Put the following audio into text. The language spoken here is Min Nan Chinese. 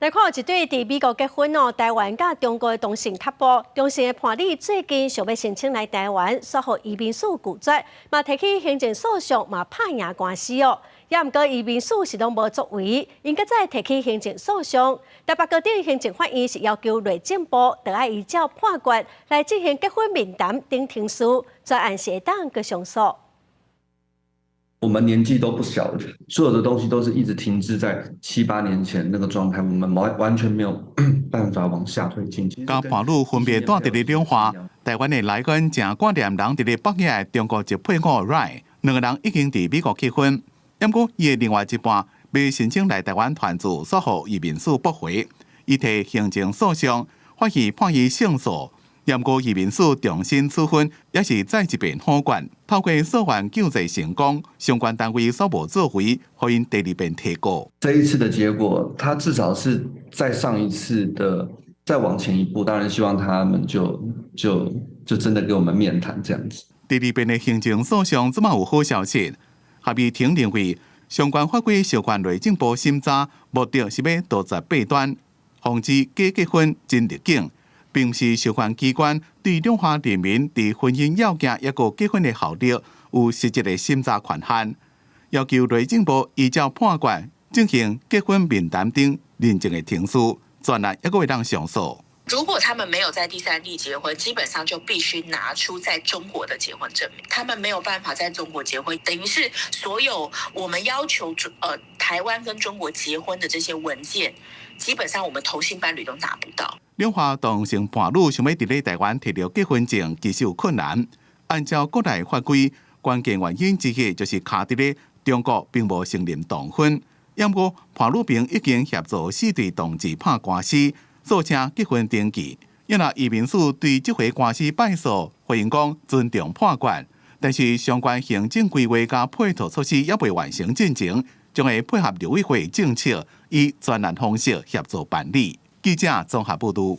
來看一對佇美國結婚哦，台灣佮中國的同性 couple，同性的伴侶最近想欲申請來台灣，煞予移民署拒絕，嘛提起行政訴訟，嘛拍贏官司哦。也毋過移民署是攏無作為，𪜶閣再提起行政訴訟。台北高等行政法院是要求內政部著愛依照判決來進行結婚面談等程序，專案是會當閣上訴。我們年紀都不小了，所有的東西都是一直停滯在七八年前那個狀態，我們完完全沒有辦法往下推進。佮伴侶分別蹛佇咧兩岸，台灣的萊恩誠掛念人佇咧北京的中國籍配偶 Ray，兩个人已經佇美國結婚，毋過伊的另外一半欲申請來台灣團聚，煞予移民署駁回，伊提行政訴訟，法院判伊勝訴。毋過移民署重新處分，也是再一遍否決。透過訴願救濟成功，相關單位煞無作為，予𪜶第二遍提告。這一次的結果，他至少是在上一次的再往前一步。當然希望他們就真的給我們面談這樣子。第二遍的行政訴訟這馬有好消息，合議庭認為相關法規授權內政部審查，目的是欲杜絕弊端，防止假結婚真入境。並毋是授權機關對兩岸人民佇婚姻要件抑閣結婚的效力有實質的審查權限，要求內政部依照判決進行結婚面談等認證的程序，專案猶閣會當上訴。如果他們沒有在第三地結婚，基本上就必須拿出在中國的結婚證明。他們沒有辦法在中國結婚，等於是所有我們要求台灣跟中國結婚的這些文件，基本上我們同性伴侶都拿不到。兩岸同性伴侶想欲佇咧台灣提著結婚證，其實有困難。按照國內法規，關鍵原因之一就是卡佇咧中國並無承認同婚。毋過伴侶邊已經協助四對同志拍官司，訴請結婚登記。若移民署對這回官司敗訴，回應講尊重判決，但是相關行政規劃佮配套措施猶未完成進前，將會配合陸委會政策，以專案方式協助辦理。記者綜合報導。